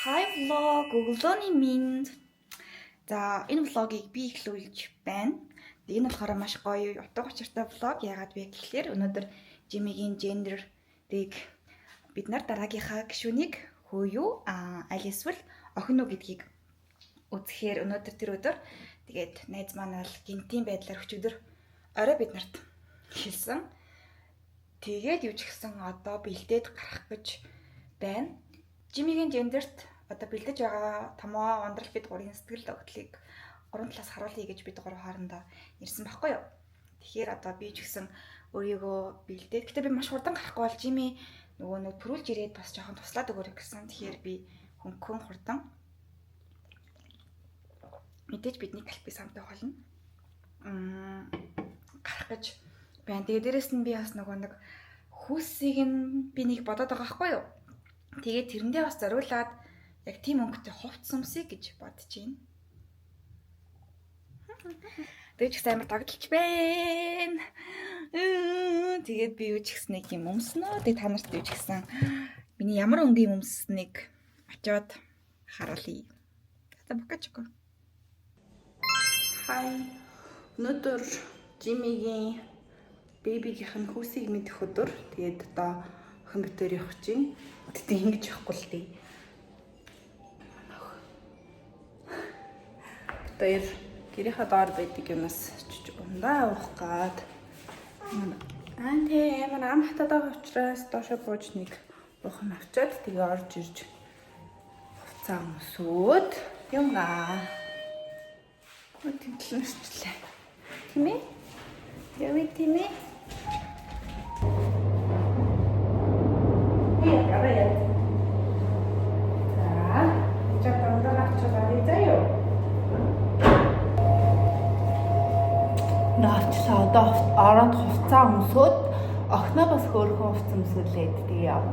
Hi vlog, өглөөний минь. За, энэ vlog ийг би эхлүүлж байна. Тэгээ энэ болохоор маш гоё утга учиртай vlog. Яагаад вэ гэхлээр өнөөдөр Жимигийн gender-ийг бид нар дараагийнхаа гишүүнийг хөө юу аль эсвэл охин уу гэдгийг үзэхээр өнөөдөр тэр өдөр тэгээд найз маань бол гинтийн байдлаар өчигдөр орой бид нарт хэлсэн. Тэгээд юу ч гэсэн одоо бэлдээд гарах гэж байна. Жимигийн gender т одоо бэлдэж байгаа томоо ундрал бид гурийн сэтгэл догтлыг гурван талаас харуулъя гэж бид гурав хоорондоо ирсэн байхгүй юу. Тэгэхээр одоо би ч гэсэн өөрийгөө бэлдээд, гэтээ би маш хурдан гарахгүй бол Жими нөгөө нэг төрүүлж ирээд бас жоохон туслаад өгөөрэй гэсэн. Тэгэхээр би хөнгөн хурдан мэдээж бидний калпи самтай болно. Гарах гэж байна. Тэгээ дээрэс нь би бас нөгөө нэг хүүсийг нь би нэг бодоод байгаа байхгүй юу. Тэгээд тэрэндээ бас зориулаад яг тийм өнгөтэй хувцас өмсөе гэж бодож байна. Тэгээд ч гэсэн амар догдолж байна. Тэгээд би юу ч гэсэн нэг юм өмснө. Тэгээд та нарт юу ч гэсэн миний ямар өнгийн өмснийг очиод харуулъя. За бокачко. Хай. Өнөөдөр Жимигийн baby гийнх нь хүүсийг мэдэх өдөр. Тэгээд одоо охин битээр явах чинь. Тэгтээ ингэж явахгүй л дээ. Битээр гэрийнхаа доор байдаг юмас чиж ундаа уух гад. Аа тий амар ам хатаад байгаа учраас доошо бууж нэг уух юм авчаад тэгээ орж ирж хувцаа өмсөөд юмгаа. Тэнтлэн өсчлээ. Тийм ээ? Явъя тийм ээ? Яа, яа. За, чад дандаа авчаад авъя заа юу? Навчлаа одоо ороод хувцаа өмсөөд охиноо бас хөөрхөн хувцас өмсүүлээд тэгээ явна.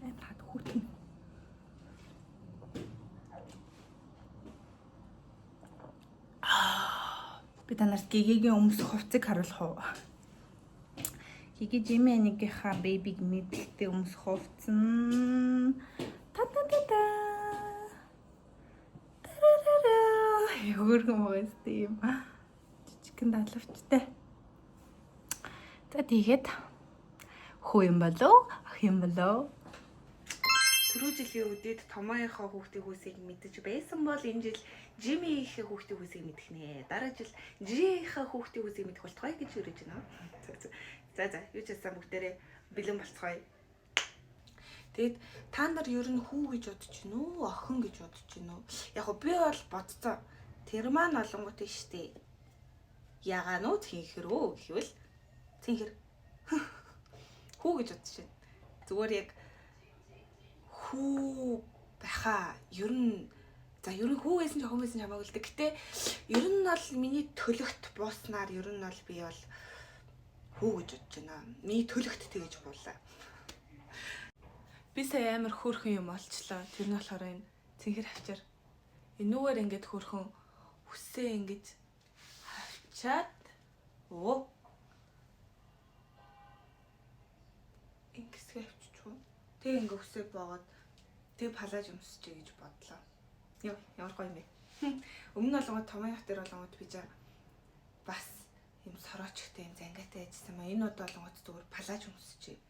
Амар хүүтэн. Би та нарт Гигэгийн өмсөх хувцсыг харуулах уу? Гигэ Жими анигийнхаа baby г мэдлэгтэй өмсөх хувцс нь та та та та. Тарарара. Хөөрхөн байгаас тийм. Жижигхэн далавчтай. За тэгээд хүү юм болов? Ах юм болов? Түрүү жилийн үдээд Томоийнхоо хүүхдийн хүүсийг мэдэж байсан бол энэ жил Жимийнхээ хүүхдийн хүүсийг мэдэх нэ. Дараа жил Жийнхээ хүүхдийн хүүсийг мэдэх болтугай гэж өрөөж байна. За за, юу ч гэсэн бүгдээрээ бэлэн болцгоё. Тэгэд та нар ер нь хүү гэж бодож гин үү, охин гэж бодож гин үү? Яг гоо би бол бодцоо. Тэр маань олонгот нь штэ. Ягаа нүү цэнхэр үү гэвэл цэнхэр. Хүү гэж бодож байна. Зүгээр яг хүү байхаа ер нь за ер нь хүү байсан ч охин байсан ч хамаагүй л дээ. Гэтэ ер нь бол миний төлөгт бууснаар ер нь бол би бол хүү гэж бодож байна. Миний төлөгт тэгэж буулаа. Би сая амар хөөрхөн юм олчлоо. Тэр нь болохоор энэ цэнхэр хавчар. Энүүгээр ингээд хөөрхөн хүсээ ингэж хавчаад өө ингэсгээ авчиж уу. Тэг ингээ хүсээ боогод тэг палаж өмсөж гэж бодлоо. Йоо, ямар гоё юм бэ. Өмнө нь болгоод томьёох дээр болгоод би жаа бас юм сороочтой юм зангиатай яжсан маа. Энэ удаа болгоод зүгээр палаж өмсөж.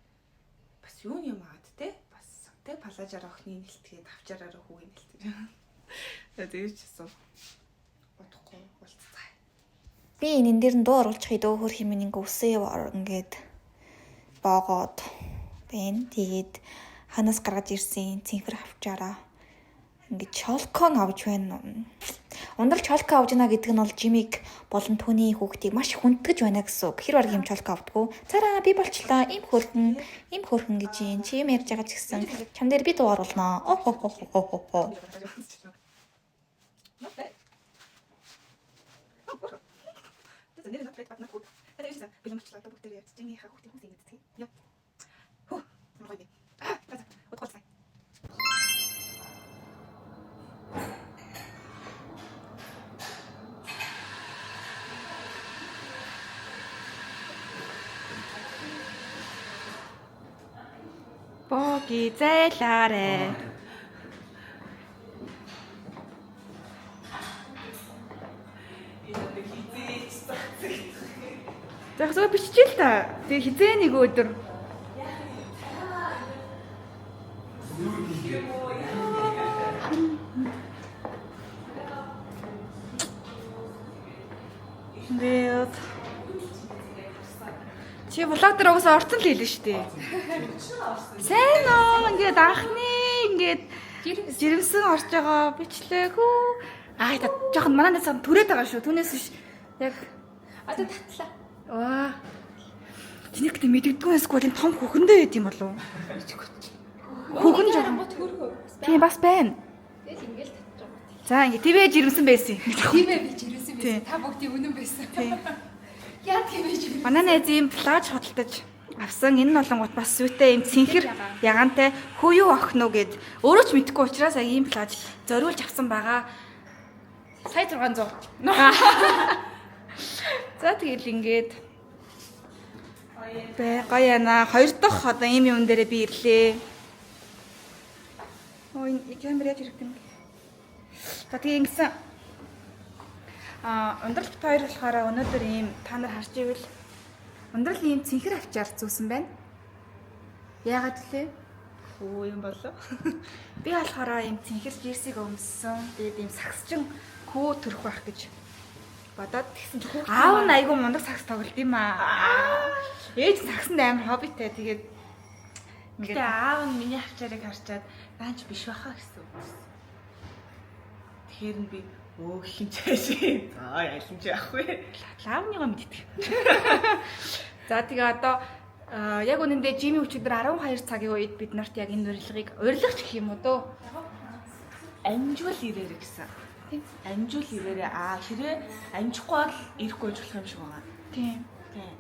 Бас юу юм аад те? Бас те палажаар охины нэлтгээд авчаараараа хүүгийн нэлтгэж. Тэгээд чсэн. Удахгүй уулзцгаая. Би энэ дээр нь дуу оруулчих идөө хөр хэмээн ингээ үсээ ингээд боогоод байна. Тэгээд ханаас гаргаж ирсэн цэнхэр хавчаараа ингээд чолкон авч байна. Ундрал чолко авч байна гэдэг нь бол Жимиг болон түүний хүүхдийг маш хүндэтгэж байна гэсэн үг. Хэр бараг юм чолко авдггүй. Цараа би болчлаа. Им хөөрхөн, им хөөрхөн гэж юм. Чи юм ярьж байгаа ч гэсэн чам дээр би дуу оруулнаа. Оо хо хо хо хо хо. Нэр not bad but not good. Тэгээд бэлэн болчлоо. Одоо бүгдээрээ явж Жимийнхаа хүүхдийн хүүсийг мэддэг. Яа. Хөө, ямар гоё юм бэ. Аа, за за, удахгүй уулзъя. Боги зайлаарэ. За зөв биччихээ л та. Тэгээ хизээ нэг өдөр. Ингээд чи vlog дээр угаасаа орцсон л хэлнэ шүү дээ. Сайн уу? Ингээд анхны ингээд жирэмсэн орж байгаа бичлэг хүү. Аа та жоохон манай найз түрээд байгаа шүү. Түүнээс биш яг Одоо татлаа. аа. Чиний гэдэг мэддэггүй эсвэл энэ том хөхөндөө байд юм болов уу? Хөхөн жоохон. Гот хөрхөө. Тийм бас байна. Тэгэл ингээл татж байгаа. За ингээд твэ жирэмсэн байсан. Тийм ээ би жирэмсэн Тийм. байсан. Та бүгдийн үнэн байсан. Тийм. Яа тийм ээ жирэмсэн. Манай найз ийм плаж худалдаж авсан. Энэ нь болонгууд бас сүйтэй ийм цэнхэр ягаантай хүү юу охин уу гэд өөрөө ч мэдэхгүй учраас яг ийм плаж зориулж авсан байгаа. Сая 600. За тэгэл ингээд бэ гоё яана. Хоёр дахь одоо ийм юм дээрээ би ирлээ. Ой, энэ камер яаж хэрэгтэй юм бэ? За тэгээ ингэсэн. Аа, ундрал бит хоёр болохоор өнөөдөр ийм та нар харж ивэл ундрал ийм цэнхэр авчаар зүүсэн байна. Яагаад вүлээ? Хөө юм болов. Би болохоор ийм цэнхэр жирсийг өмссөн. Тэгээд ийм сагсчин хүү төрөх байх гэж бодоод Тэгсэн чи хүүхд аав нь айгүй мундаг сагс тоглолт юм аа. Ээж нь сагсанд амар хоббитэй. Тэгээд Гэтэ ингээд аав нь миний хавчаарыг харчаад наанч биш баха гэсэн үг гэсэн. Тэгэхээр нь би өө хин чаашээ. За аль нь ч яах вэ? лавныгоо мэддэг. За тэгээ одоо яг үнэндээ Жими өчигдөр 12 цагийн үед бид нарт яг энэ урилгыг урилгач гэх юм уу дөө. Амжуул ирээрэй гэсэн. Тийм. Амжуул ирээрэй. Аа хэрвээ амжихгүй бол ирэхгүй байж болох юм шиг байгаа. Тийм. Тийм.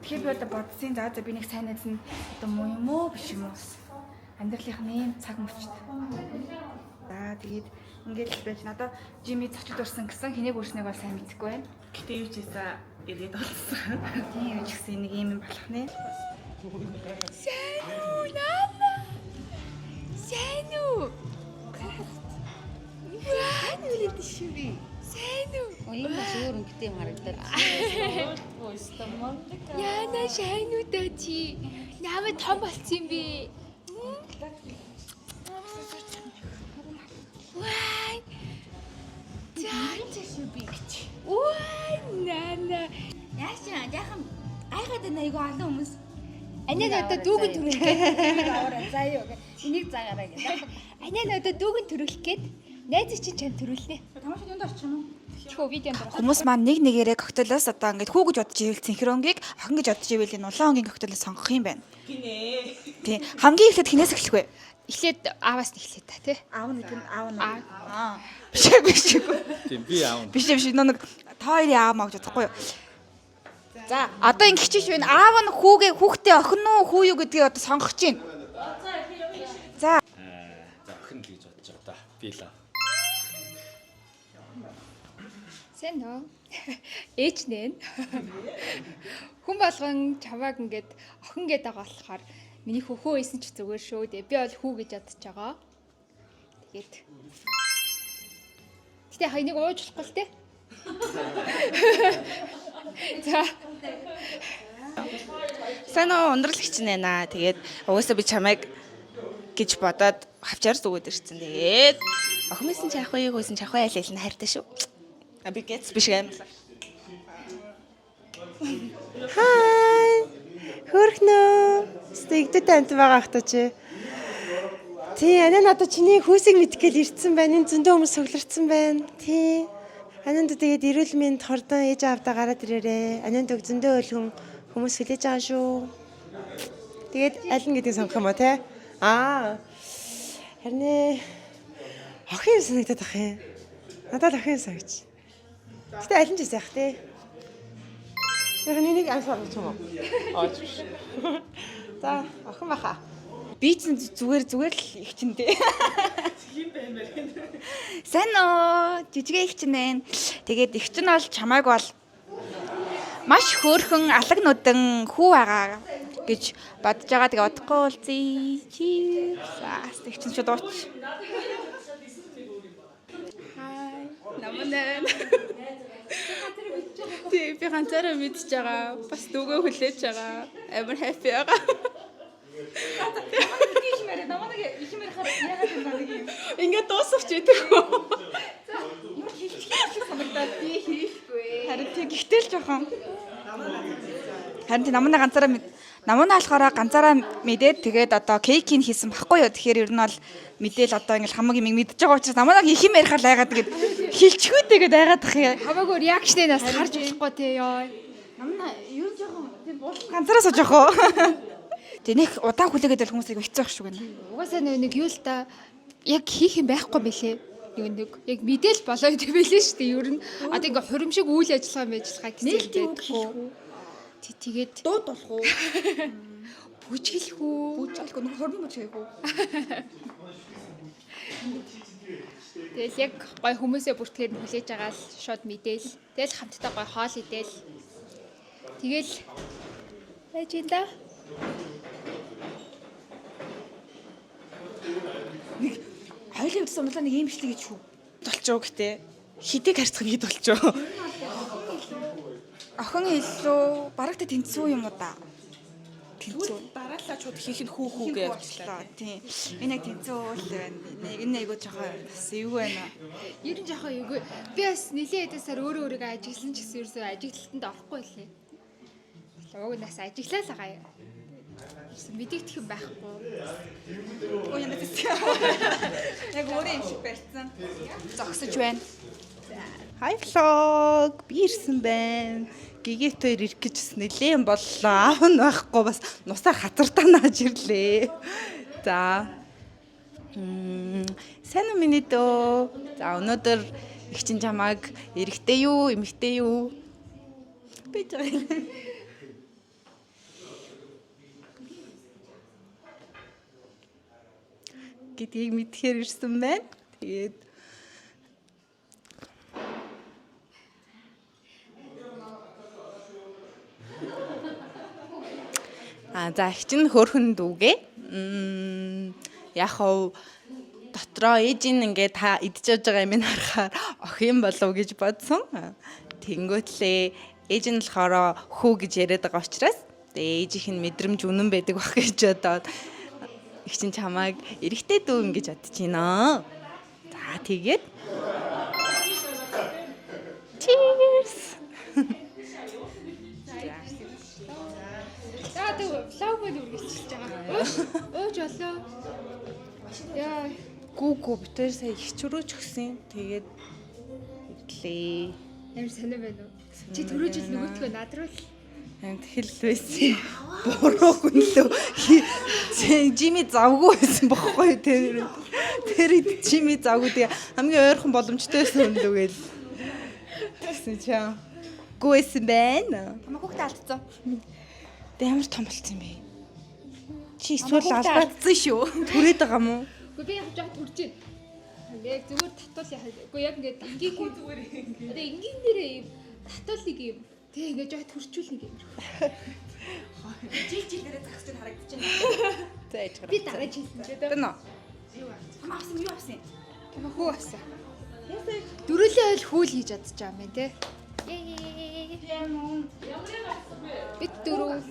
Тэгэхээр би одоо бодсон. За за би нэг сайн найз нь одоо муу юм уу биш юм уу гэсэн. Амьдралынх нь ийм цаг мөчд. За тэгээд ингээд л байж надад Жими зочид урсан гэсэн хэнийг урснийг бол сайн мэдэхгүй байна. Гэтэ юу ч хийсэн эргээд олсон. Тийм юу ч гэсэн нэг ийм юм болох нэ. Сайн уу наана? Сайн уу? Яа нүлээд шүү би. Сайн уу? Энэ бас өөр өнгөтэй юм харагдаад. Яна сайн уу даа чи? Ямар том болцсон юм бэ? Вай. За шүү би гэж. Вай наана. Яаш чи яхан гайхаад байна айгүй олон хүмүүс. Анян одоо дүүгэн төрүүлэх гээд. Аваарай заа юу гэ. Энийг заагаарай гэдэг. Анян одоо дүүгэн төрүүлэх гээд найз чинь чам төрүүлнэ. Тамашид юунд орчих юм уу? Чхөө видеонд орох. Хүмүүс маань нэг нэгээрээ коктейлоос одоо ингээд хүү гэж бодож ивэл цэнхэр өнгийг, охин гэж бодож ивэл энэ улаан өнгийн коктейлыг сонгох юм байна. Гинэ. Тийм. Хамгийн эхлээд хинээс эхлэх вэ? Эхлээд ааваас нь эхлэе та тий. Аав нэг нь аав нь. Аа. Биш ээ, биш. Тийм би аав. Биш ээ, биш нөө нэг та хоёрын аав маа гэж бодохгүй юу? За, одоо ингэ хичээж байна. Аав нь хүүгээ хүүхдээ охин уу хүү юу гэдгийг одоо сонгох чинь. За, За охин л гэж бодож байгаа да. Би л аав. Сайн уу? Ээж нэн. Хүн болгон чамааг ингээд охин гээд байгаа болохоор миний хөхөө байсан ч зүгээр шүү дээ. Би бол хүү гэж бодож байгаа. Тэгээд. Гэтэ хайныг ууж болохгүй л те. За. Сайн уу ундрал хичнэ наа. Тэгээд угаасаа би чамайг гэж бодоод хавчаар зүгээд ирсэн. Тэгээд охин байсан ч яах вэ? Хөөсөн ч яах вэ? Аль аль нь хайртай шүү. А би гэц биш аим. Хай. Хөөрхнөө. Стэгдэт амт байгаа ах та чи. Тий, анаа надад чиний хүүсийг мэдэх гээл ирсэн байна. Энэ зөндөө хүмүүс цугларсан байна. Тий. Ананд тэгээд эрүүл мэнд хордон ээж аавдаа гараад ирээрээ. Ананд өг зөндөө өлгөн хүмүүс хүлээж байгаа шүү. Тэгээд аль нь гэдгийг сонгох юм уу те? Аа. Харин ээ, охин юм санагдаад ах юм. Надад л охин юм санагч. Гэтэ аль нь ч байсан яах те. Яг нэг анс оруулах юм уу? Ооч биш. За, охин баха. би чинь зүгээр зүгээр л их чинь дээ. Сайн уу? Жижигэ их чинь ээ. Тэгээд их чинь бол чамайг бол Маш хөөрхөн алаг нүдэн хүү байгаа гэж бодож байгаа. Тэгээ удахгүй уулзъя. Cheers. Аа, тэг чинь шууд ууч. Намнаа. Тий, би ганцаараа мэдж байгаа. Бас дүүгөө хүлээж байгаа. Амар happy байгаа. Ингээд дуусах ч идэв. Харин тий гэхдээ л жоохон. Харин тий намна ганцаараа намна болохоор ганцаараа мэдээд тэгээд одоо кейкийг хийсэн баггүй юу. Тэгэхээр ер нь бол мэдээл одоо ингээл хамаг юм мэдж байгаа учраас намнаг их юм ярихаар л айгаад тэгээд хилчхүү тэгээд айгаад ах юм. Хамаагүй реакшнээ нас харж болохгүй те ёо. Намна ер нь жоохон тийм буулан ганцаараа сууж явах уу. Тэг нэг удаан хүлээгээд бол хүмүүс айгүй хэцүү байх шүү гэнэ. Угаасаа нэг юу л та яг хийх юм байхгүй мэлээ. Нэг нэг яг мэдээл болоо гэдэг байлээ шүү дээ. Ер нь одоо ингээ хурим шиг үйл ажиллагаа мэжлага гэсэн юм байдаггүй. Тэгээд Дууд болох уу? бүжиглэх үү? Бүжиглэхгүй нэг хурим бүжиглэх үү? Тэгэл яг гой хүмүүсээ бүртгэхээр нь хүлээж байгаа л шууд мэдээл. Тэгэл хамтдаа гой хоол идээл. Тэгэл байж юм да. Хоёлын үзсэн ундлаа нэг юм бичлэг гэж хүү. Болчихоо гэтээ хидийг харьцах нь хэд болчихоо. Охин илүү бараг та тэнцүү юм уу да? Тэнцүү. Дараалал шууд хийх нь хүү хүү гэж явчихлаа. Тийм. Энэ яг тэнцүү л байна. Нэг энэ айгуу жоохон бас эвгүй байна. Ер нь жоохон эвгүй. Би бас нилээ хэдээсээр өөрөө өөрийгөө ажигласан ч гэсэн ерөөсөө ажиглалтанд орохгүй лээ. Уг нь бас ажиглаа л байгаа юм. Ерөөсөө мэдэгдэх юм байхгүй. Өө яна тест. Яг өөрөө юм шиг барьсан. Зогсож байна. Hi vlog. Би ирсэн байна. Гэгэт хоёр ирэх гэж бас нэлээн боллоо. Аав нь байхгүй бас нусаа хазартаа нааж ирлээ. За. Сайн уу миний дөө. За өнөөдөр их чин чамааг эрэгтэй юу, эмэгтэй юу? Би жаа. Гэдгийг мэдхээр ирсэн байна. Тэгээд А за их чинь хөөрхөн дүүгээ. Яг хав дотроо ээж нь ингээд та идэж явж байгаа юм харахаар охин болов гэж бодсон. Тэнгүүтлээ ээж нь болохоор хүү гэж яриад байгаа учраас тэгээ ээжийнх нь мэдрэмж үнэн байдаг байх гэж бодоод их чинь чамайг эрэгтэй дүү ингэж бодож байна. За тэгээд Cheers. За тэг влог мөн үргэлжилж байгаа. Ууж ууж олоо. Яа. Гүү гүү битэр сая их чөрөөч өгсөн. Тэгээд ирлээ. Амар сонио байна уу? Чи түрүү жил нөгөөтгөө над руу л Амт хэл байсан. Буруу хүн лөө. Жими завгүй байсан бохгүй тэр. Тэр үед жими завгүй тэгээ хамгийн ойрхон боломжтой байсан хүн лөө гээл. Тэгсэн чинь гүү байсан байна. Тамаа хүүхдээ алдсан. Тэг ямар том болцсон юм бэ? Чи эсвэл албаа алдсан шүү. түрээд байгаа мó? Үгүй би яг жоо төрж байна. Яг зүгээр татвал яах. Үгүй яг ингээд энгийн зүгээр ингэ. Одоо энгийн нэрээ юм татвал нэг юм. Тэг ингээд жоо төрчүүл нэг юм. Жил жилээрээ загсаж харагдаж байна. За ээж гараа. Би дараа жилсэн ч одоо. Бэнэ. Тамаа авсан юу авсан? Тамаа хүү авсан. Дөрүлээ ойл хүүл хийж чадчих юм байна те. Бид дөрөв.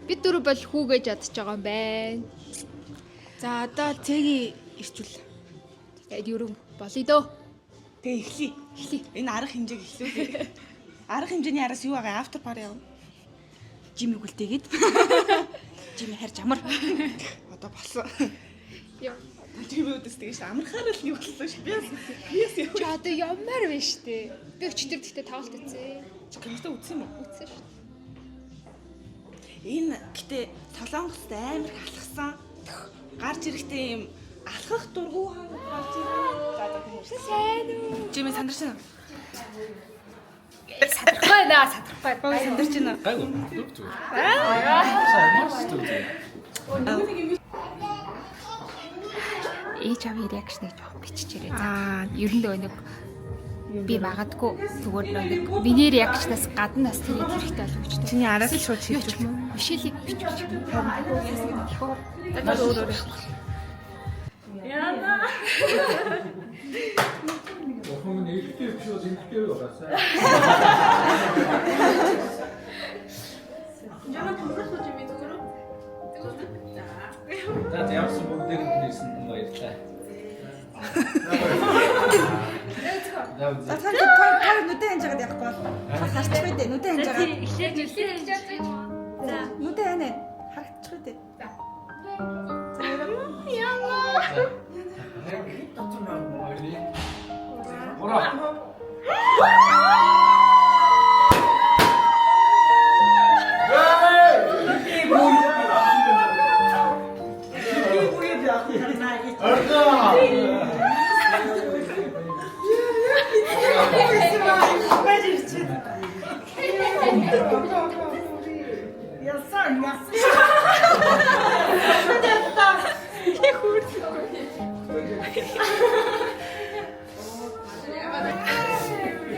Бид дөрөв бол хүүгэж ядчих байгаа юм байна. За одоо цэгийн ирчүүл. Тэгээд ерөн болъё дөө. Тэгээ эхлэе. Эхлэе. Энэ арга хэмжээг эхлүүлээ. Арга хэмжээний араас юу байгаа? Автор пари явна. Жими гүлтээгээд. Жими харж амар. Одоо болсон. Яа. Жими үдэс тэгэж амархаар л нэг боллоо шүү. Би бас би бас яв. Чи одоо явмаар байна штэ. Би өчтөр тэгтээ тоглолт үзсэн. Чи киното үзсэн юм уу? Үзсэн шүү. Энэ гэтээ Солонгост амар их алхсан. Гарч ирэхдээ юм алхах дургу гарч ирээ. За за тийм үү. Сайн уу? Жими сандарч байна. Садрахгүй байна, садрахгүй. Бага сандарч байна. Гайгүй. Зүгээр. Аа. Зүгээр. Ээж авын реакшнийг жоох биччихээрэй. За. Ер нь нөгөө нэг Би магадгүй зүгээр нэг венер ягчнаас гадна бас тэрийг хэрэгтэй болов гэж. Чиний араас л шууд Юу ч юм уу? Мишелийг бичвч. Бурхан минь эрэгтэй биш бол эмэгтэй байгаасаа. За ямарсан бүгдээр нь ирсэнд нь баярлалаа. За За та та нүдэ ханж байгаад явахгүй бол харчих үү дээ. Нүдэ ханж байгаад. Эхлээд эхлээд За нүдэ ханаа харагдчих үү дээ. Гурав.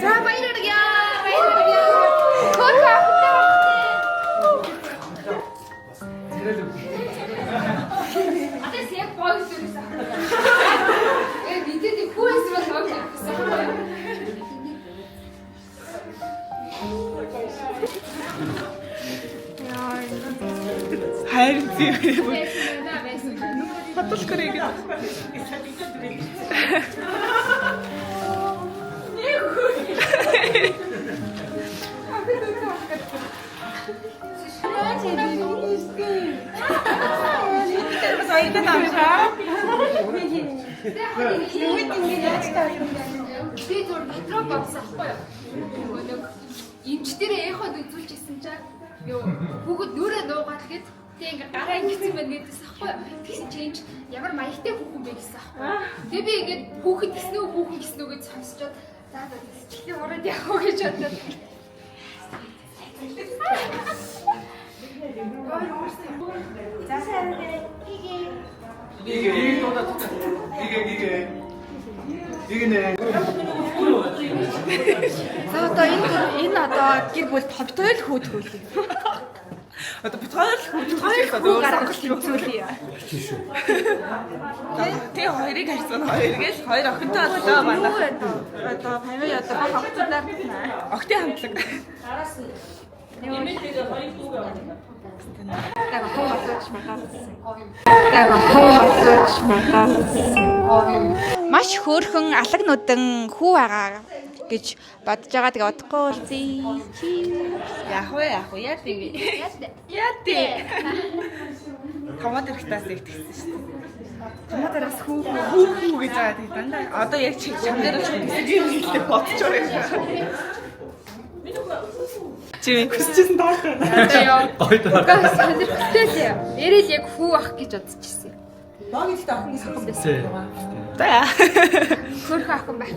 За баяр хүргье. Баяр хүргье. Хөөх ахтай. Атас яг бог зүрсэн. Э бидэд хүү байсан бол бог гэсэн. Хайр зүй. Байсан. Хатал көрөө гэж. Би зүгээр метро бодсон аахгүй юу? Нөгөө нэг эмч дээрээ эход үзүүлчихсэн чинь юу хүүхэд нүрээ нуугаад гээд тэг ингээ гараа ингэсэн байна гэдээсэн аахгүй юу? Тэгсэн чинь эмч ямар маягтай хүүхэн бэ гэсэн аахгүй юу? Тэгээ би ингээд хүүхэд гисэн үү хүүхэн гисэн үү гэж сонсчоод за за чихлээ ураад явах уу гэж бодоод. 이게 이게 이게 이게 За одоо энэ энэ одоо гэр бүл товтой л хүүдхүүлээ. Одоо бит хоёр л Хоёр хүү хүү гаргах тэмцүүлье. Тэг хоёрыг харьцсан хоёр гэл хоёр охинтой боллоо манай. Одоо family одоо бага охтуудаар Охтын хамтлаг. Маш хөөрхөн алаг нүдэн хүү байгаа гэж бодож байгаа. Тэгээ удахгүй уулзъя. Яг вэ яг вэ яа тийм бэ? Яа тийм. Томат эрэхтээс их тэгсэн шүү дээ. Томатараас хүү Хүү хүү гэж байгаа тийм дандаа. Одоо яг чи чам дээр ч тэгсэн юм хэлээ бодож байгаа юм. Чи хүсчихсэн доор байна. Одоо ёо. Гоё даа. Угаас сонирхолтой л юм. Эрэл яг хүү ах гэж бодчихсон. Тий. За. Хөөрхөн охин байх.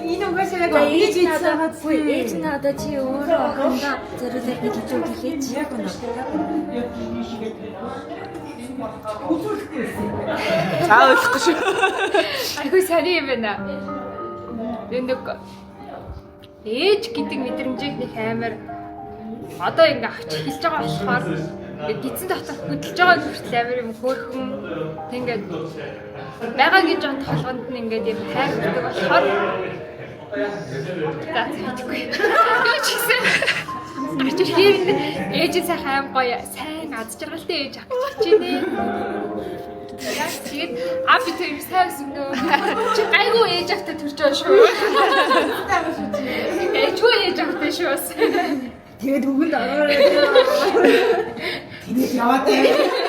Энэ угаасаа яг ээж надад ээж надад чи өөрөө охиндоо зориулаад нэг хичээл хийгээч. Яг үнэ. За ойлгохгүй шүү. Айгүй сони юм байна. Би нэг ээж гэдэг мэдрэмжийг нэг амар одоо ингээ авч эхэлж байгаа болохоор ингээ гидсэн дотор хөдөлж байгаа хүртэл амар юм хөөрхөн тэг ингээд байгаа гэж он толгонд нь ингээд юм хайр гэдэг болохоор за мэдгүй. Юу ч гэсэн гарч ирэхээр нь ээж сайхан аим гоё сайн аз жаргалтай ээж авах гэж хичээнэ. Яг тэгээд аа би тэр сайн сүнөө. Чи гайгүй ээж автаа төрж байгаа шүү. Ээжгүй ээж автай шүү. Тэгээд үгэнд ороо. Тэнийг яваад байв.